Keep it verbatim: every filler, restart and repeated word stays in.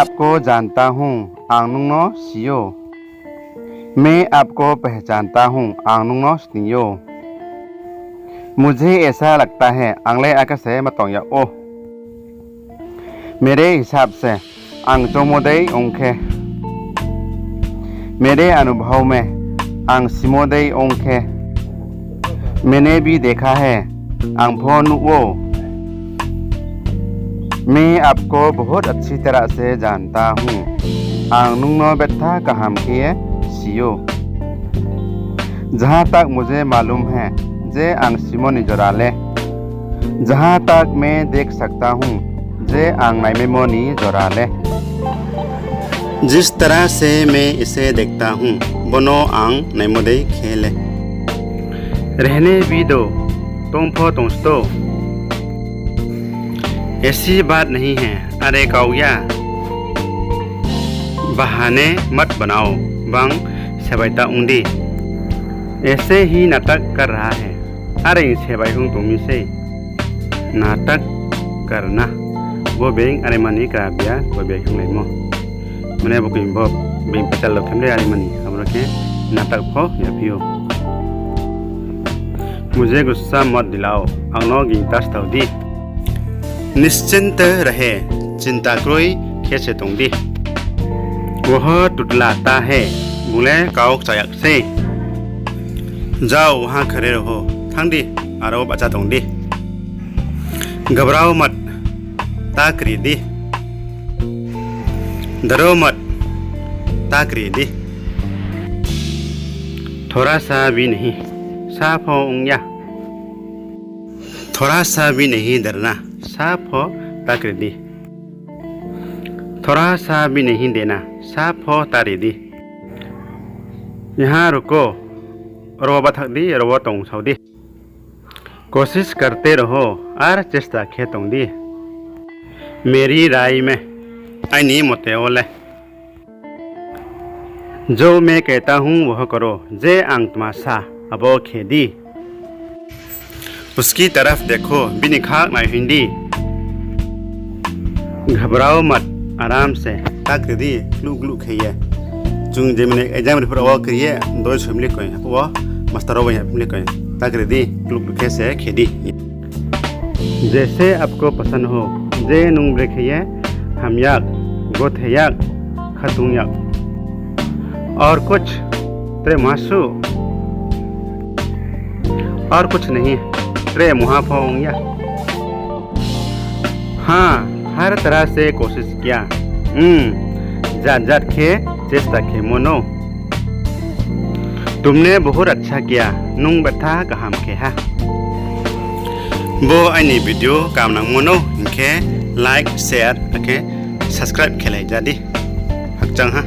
आपको जानता हूँ, ang nung no si ou. मैं आपको पहचानता हूँ, ang nung no sning ou. मुझे ऐसा लगता है, ang le akhe se ma tong yag ou. मेरे हिसाब से, ang choungmo dei ong khe. मेरे अनुभव में, ang simo dei ong khe. मैंने भी देखा है, ang pho nuh ou. मैं आपको बहुत अच्छी तरह से जानता हूँ, ang nung no betha kaham khe ye si ou. जहाँ तक मुझे मालूम है, je ang simo ni jora le. जहाँ तक मैं देख सकता हूँ, je ang naimaimo ni jora le. जिस तरह से मैं इसे देखता हूँ, bo no ang naimo dei khe le. रहने भी दो, tong pho tong sdo. ऐसी बात नहीं है, are kau ya. बहाने मत बनाओ, bang sebai ta ong di. ऐसे ही नाटक कर रहा है, are sebai ong tong mi sei. नाटक करना, bo being are mani kra bia koi bia khe onglaimo. Mane bo khe bo being pachal lo khe mle are mani, abo no khe नाटक pho yaphi ou. मुझे गुस्सा मत दिलाओ, ang no ging ta stao di. निश्चिंत रहे, chinta kroi khe se tong di. वह टुटलाता है, bung le kau kcha yag sei. जाओ वहाँ खड़े रहो, thanng di, aro bahcha tong di. घबराओ मत, ta kri di. डरो मत, ta kri di. थोड़ा सा भी नहीं, sa pho ong ya. थोड़ा सा भी नहीं डरना, sa pho ta kri di. थोड़ा सा भी नहीं देना, sa pho ta ri di. यहाँ रुको, aro wo bathaoh di, aro wo tong sao di. कोशिश करते रहो, ar chesta khe tong di. मेरी राय में, aini mote wo le. जो मैं कहता हूँ वह करो, je ang tma sa, abo khe di. उसकी तरफ देखो, bini khaoh nai hing di. घबराओ मत, आराम से, ta kri di, kluh kluh khe ye. Chung je mane exam ri phuh rao wo kri ye, doi soi mle koi, abo wo master rao bai ya mle koi, ta kri di, kluh kluh khe se khe di. जैसे आपको पसंद हो, je nung bre khe ye ham yag, gothe yag, khatung yag. और कुछ, tre mungha suh. और कुछ नहीं, tre mungha pho ong ya. हाँ, हर तरह से कोशिश किया, jat jat khe chesta khemo no. तुमने बहुत अच्छा किया, nung betha kaham khe ha. Bo aini video kaham nangmo no hing khe like, share akhe subscribe khe lai ja di. Hakchang ha.